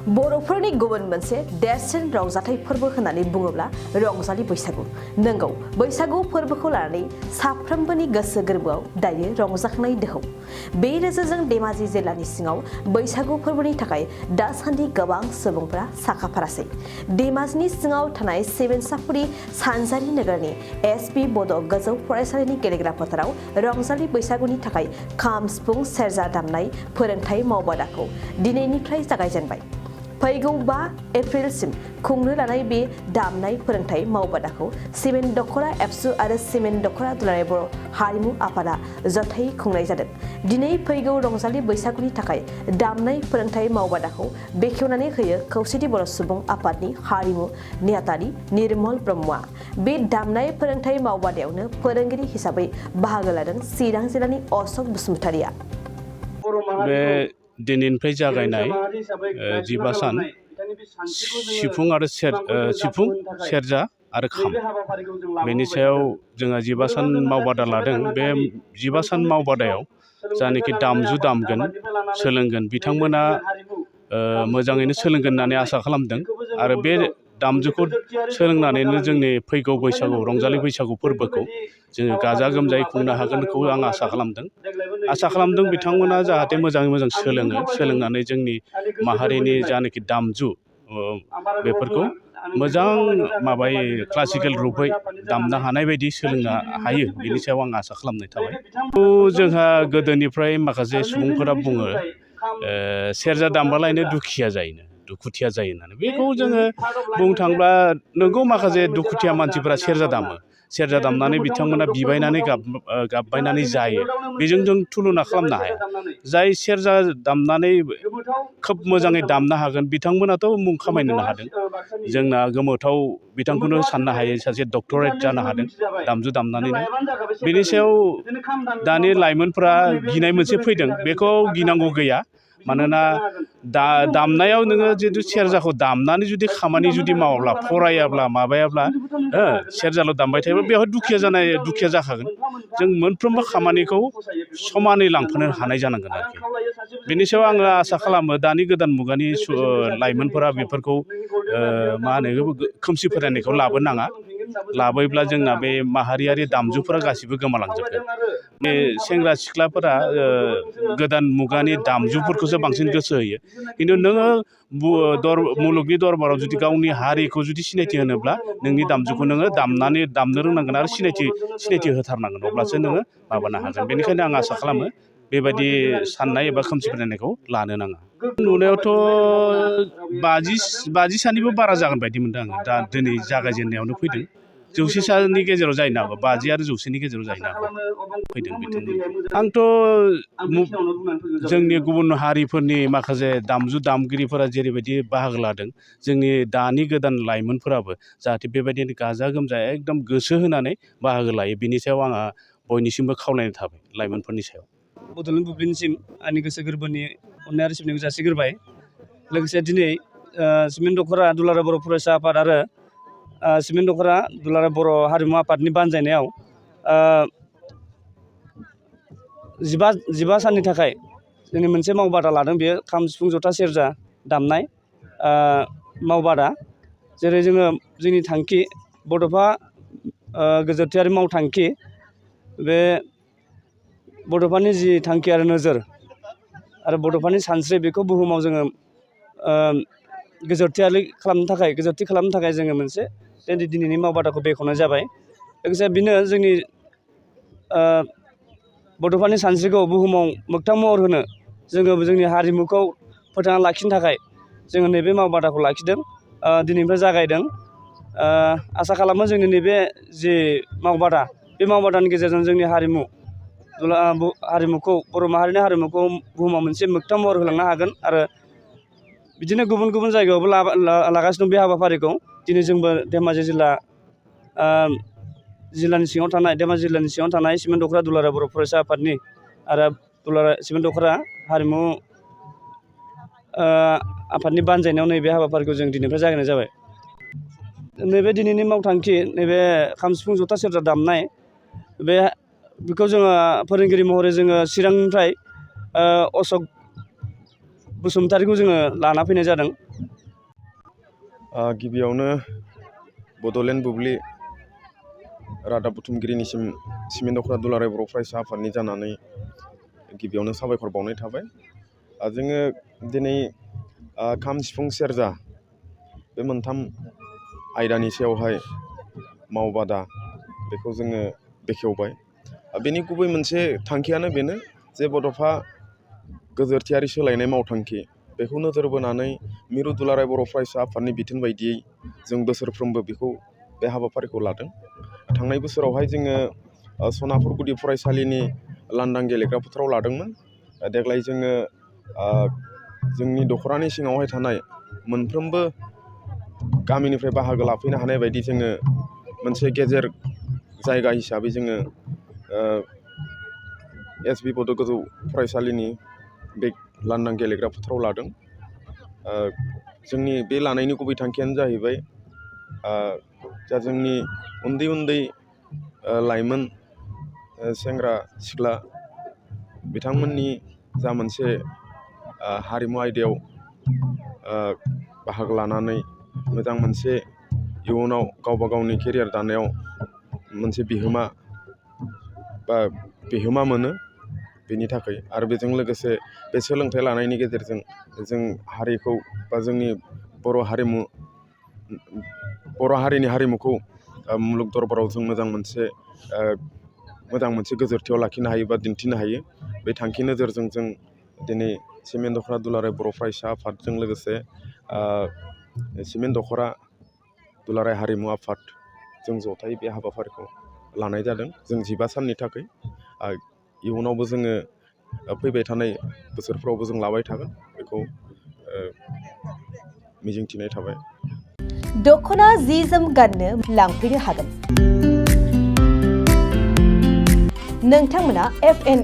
बर'फोरनि गुबुन मोनसे देरसिन रंजाथाइ फोरबो होननानै बुङोब्ला रंजालि बैसागु। नंगौ, बैसागु फोरबोखौ लानानै साफ्रोमबोनि गोसो गोरबोआव दायो रंजाखांनाय दोहौ। बे नोजोरजों धेमाजि जिल्लानि सिङाव बैसागु फोरबोनि थाखाय दासान्दि गोबां सुबुंफोरा साखाफारासै। धेमाजिनि सिङाव थानाय सिमेन्सापुरि सानजारि नोगोरनि एसपि बड' गोजौ फरायसालिनि गेलेग्रा फोथाराव रंजालि बैसागुनि थाखाय खाम, सिफुं, सेरजा दामनाय फोरोंथाय मावबादाखौ दिनैनिफ्राय जागायजेनबाय। फैगौ 5 एप्रिलसिम खुंनो लानाय बे दामनाय फोरोंथाय मावबादाखौ सिमेन्ट दख'रा एबसु आरो सिमेन्ट दख'रा दुलाराय बर' हारिमु आफादा जथायै खुंनाय जादों। दिनै फैगौ रंजालि बैसागुनि थाखाय दामनाय फोरोंथाय मावबादाखौ बेखेवनानै होयो खौसेथि बर' सुबुं आफादनि हारिमु नेहाथारि निर्मल ब्रह्मआ। बे दामनाय फोरोंथाय मावबादायावनो फोरोंगिरि हिसाबै बाहागो लादों चिरां जिल्लानि अशोक बसुमतारिया। दिनैनिफ्राय जागायनाय 15 सान सिफुं आरो सिफुं, सेरजा आरो खाम, बेनि सायाव जोङो 15 सान मावबादा लादों। बे 15 सान मावबादायाव जानाखि दामजु दामगोन, सोलोंगोन, बिथांमोना मोजाङैनो सोलोंगोन होननानै आसा खालामदों आरो बे दामजुखौ सोलोंनानैनो जोंनि फैगौ बैसागु रंजालि बैसागु फोरबोखौ जोङो गाजा गोमजायै खुंनो हागोनखौ आं आसा खालामदों। बिथांमोना जाहाथे मोजाङै मोजां सोलोंनानै जोंनि माहारिनि जानाखि दामजु बेफोरखौ मोजां क्लासिकेल रुपै दामनो हानाय बायदि सोलोंनो हायो, बेनि सायाव आं आसा खालामनाय थाबाय। जोंहा गोदोनिफ्राय माखासे सुबुंफोरा बुङो सेरजा दामबालायनो दुखुथिया जायो होननानै। बेखौ जोङो बुंनो थाङोब्ला नोंगौ, माखासे दुखुथिया मानसिफोरा सेरजा दामनानै बिथांमोना बिबायनानै गाबबायनानै जायो। बेजों जों तुलना खालामनो हाया। जाय सेरजा दामनानै खोब मोजाङै दामनो हागोन बिथांमोनाथ' मुं खामायनो हादों। जोंना गोमोथाव बिथांखौनो साननो हायो, सासे डक्टरेट जानो हादों दामजु दामनानैनो। बेनि सायाव दानि लाइमोनफोरा गिनाय मोनसे फैदों, बेखौ गिनांगौ गैया। मानोना दामनायाव नोङो जितु सेरजाखौ दामनानै जुदि खामानि मावाब्ला, फरायाब्ला, माबायाब्ला, सेरजाल' दामबाय थायोब्ला बेवहाय दुखिया जाखागोन। जों मोनफ्रोमबो खामानिखौ समानै लांफानो हानाय जानांगोन आरोखि। बेनि सायाव आङो आसा खालामो दानि गोदान मुगानि लाइमोनफोरा बेफोरखौ खोमसि फोथायनायखौ लाबोनाङा। लाबोयोब्ला जोंना बे माहारियारि दामजुफोरा गासिबो गोमालांजोबगोन। बे सेंग्रा सिख्लाफोरा गोदान मुगानि दामजुफोरखौसो बांसिन गोसो होयो। खिन्थु नोङो मुलुगनि दरबाराव जुदि गावनि हारिखौ जुदि सिनायथि होनोब्ला नोंनि दामजुखौ नोङो दामनो रोंनांगोन आरो सिनायथि होथारनांगोन, अब्लासो नोङो माबानो हागोन। बेनिखायनो आं आसा खालामो बेबायदि साननाय एबा खोमसि फोथायनायखौ लानो नाङा। नुनायावथ' 50 साननिबो बारा जागोन बायदि मोनदों आङो। दा दिनै जागायजेननायावनो फैदों। 100 सानि गेजेराव जाहैनो हागौ, 50 आरो 100नि गेजेराव जाहैनो हागौ फैदों बिथांमोन। आंथ' जोंनि गुबुन हारिफोरनि माखासे दामजु दामगिरिफोरा जेरैबायदि बाहागो लादों, जोंनि दानि गोदान लाइमोनफोराबो जाहाथे बेबायदिनो गाजा गोमजा एकदम गोसो होनानै बाहागो लायो, बिनि सायाव आंहा बयनिसिमबो खावलायनाय थाबाय लाइमोनफोरनि सायाव। बड'लेण्ड बुब्लिनिसिम आंनि गोसो गोरबोनि अननाय आरो सिबिनायखौ जासिग्रोबाय। लोगोसे दिनै सिमेन्ट दख'रा दुलाराय बर' फरायसा आफाद आरो सिमेन्ट दख'रा दुलाराय बर' हारिमु आफादनि बानजायनायाव 15 साननि थाखाय जोंनि मोनसे मावबादा लादों। बेयो खाम, सिफुं, जथा, सेरजा दामनाय मावबादा। जेरै जोंनि थांखि बड'फा गोजोरथायारि मावथांखि, बे बड'फानि जि थांखि आरो नोजोर आरो बड'फानि सानस्रि, बेखौ बुहुमाव जोङो गोजोरथि खालामनो थाखाय जोङो मोनसे दिनैनि मावबादाखौ बेखेवनाय जाबाय। लोगोसे बेनो जोंनि बड'फानि सानस्रिखौ बुहुमाव मोगथां महर होनो, जोङो जोंनि हारिमुखौ फोथांना लाखिनो थाखाय जोङो नैबे मावबादाखौ लाखिदों, दिनैनिफ्राय जागायदों। आसा खालामो जोंनि नैबे जि मावबादा, बे मावबादानि गेजेरजों जोंनि हारिमुखौ बर' माहारिनि हारिमुखौ बुहुमाव मोनसे मोगथां महर होलांनो हागोन। आरो बिदिनो गुबुन गुबुन जायगायावबो लागासिनो दं बे हाबाफारिखौ। दिनै जोंबो धेमाजि जिल्लानि सिङाव थानाय सिमेन्ट दख'रा दुलाराय बर' फरायसा आफादनि आरो दुलाराय सिमेन्ट दख'रा हारिमु आफादनि बानजायनायाव नैबे हाबाफारिखौ जों दिनैनिफ्राय जागायनाय जाबाय। नैबे दिनैनि मावथांखि, नैबे खाम, सिफुं, जथा, सेरजा दामनाय, बेखौ जोङो फोरोंगिरि महरै जोङो चिरांनिफ्राय अशोक बसुमतारिखौ जोङो लाना फैनाय जादों। गिबियावनो बड'लेण्ड बुब्लि रादाब बुथुमगिरिनिसिम सिमेन्ट दख'रा दुलाराय बर' फरायसा आफादनि जानानै गिबियावनो साबायखर बावनाय थाबाय। जोङो दिनै खाम सिफुं सेरजा बे मोनथाम आयदानि सायावहाय मावबादा बेखौ जोङो बेखेवबाय। बेनि गुबै मोनसे थांखियानो बेनो जे बड'फा गोजोरथियारि सोलायनाय मावथांखि बेखौ नोजोर बोनानै मिरु दुलाराय बर' फरायसा आफादनि बिथोन बायदियै जों बोसोरफ्रोमबो बेखौ बे हाबाफारिखौ लादों। थांनाय बोसोरावहाय जोङो सनापुर गुदि फरायसालिनि लांदां गेलेग्रा फोथाराव लादोंमोन। देग्लाय जोङो जोंनि दख'रानि सिङावहाय थानाय मोनफ्रोमबो गामिनिफ्राय बाहागो लाफैनो हानाय बायदि जोङो मोनसे गेजेर जायगा हिसाबै जोङो एस.बि. बड' गोजौ फरायसालिनि बे लांदां गेलेग्रा फोथाराव लादों। जोंनि बे लानायनि गुबै थांखियानो जाहैबाय जा जोंनि उन्दै उन्दै लाइमोन सेंग्रा सिख्ला बिथांमोननि जा मोनसे हारिमु आयदायाव बाहागो लानानै मोजां मोनसे इयुनाव गावबा गावनि केरियार दानायाव मोनसे बिहोमा मोनो बेनि थाखाय। आरो बेजों लोगोसे बे सोलोंथाइ लानायनि गेजेरजों जों हारिखौ बा जोंनि बर' हारिनि हारिमुखौ मुलुग दरबाराव जों मोजां मोनसे गोजोरथियाव लाखिनो हायो बा दिन्थिनो हायो। बे थांखि नोजोरजों जों दिनै सिमेन्ट दख'रा दुलाराय बर' फरायसा आफादजों लोगोसे सिमेन्ट दख'रा दुलाराय हारिमु आफाद जों जथायै बे हाबाफारिखौ लानाय जादों। जों 15 साननि थाखाय इयुनावबो जोङो फैबाय थानाय बोसोरफ्रावबो जों लाबाय थागोन बेखौ मिजिंथिनाय थाबाय। दख'ना जि जोम गाननो लांफैनो हागोन। नोंथांमोना FN